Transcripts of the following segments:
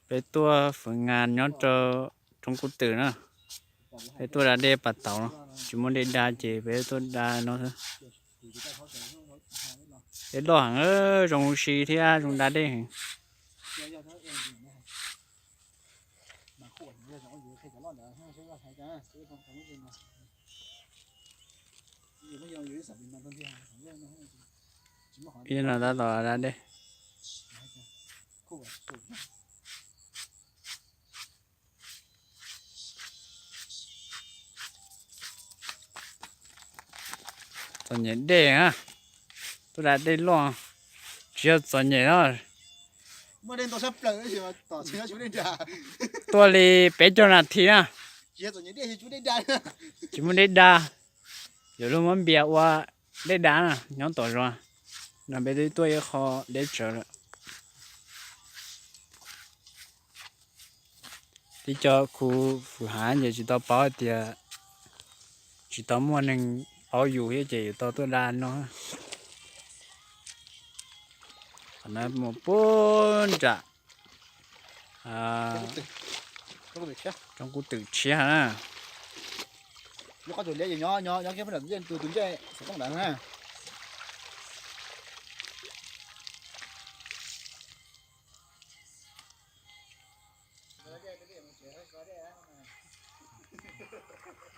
Peb tuaj fwv ngas nyob rau roob kub twm na. Peb tuaj da dej pas taus no, tsis muaj dej da ces peb tuaj da no xwb. Dej loj heev, zoo ua si thiab zoo da dej heev. Ib no tab tom da dej. Txom nyem dej na, tuaj da dej loj, tsis yog txom nyem no. Tuaj li peb caug nas this na, tsis muaj dej da. Yuav luag muab npias ua dej da na, nyob tom zos no peb twb tuaj ib qho deb tsawv lawm. Tib co khu fwm hav ces tsis tau paub hais tias tsis tau muaj neeg paub yus thiab ces yuav tau tuaj da no. Qhov no mus puag nram roob kub twm tshiab na.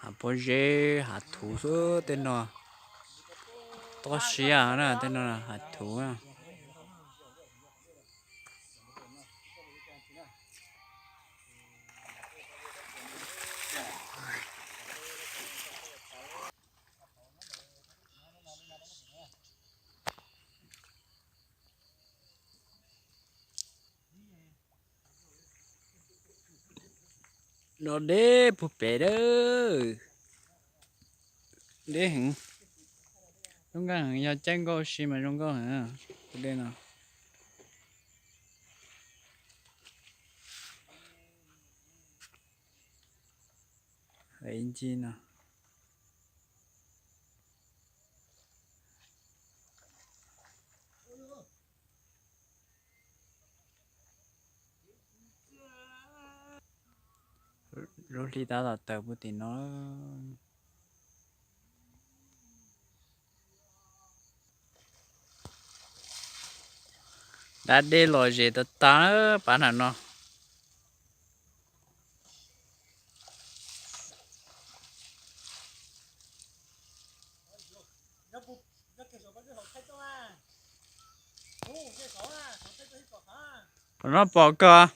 Hav pob zeb hav thuv xwb tej no, tob siab na, tej no hav thuv na. No deb puag pem dawb, deb heev. Zoo nkauj heev, yog caij nkauj si mas zoo nkauj heev tus dej no. Ib ncig no. Lub hli tab tom tawm puag tim no. Da dej los zem tas tas pab nram no. Pom no pom kawg.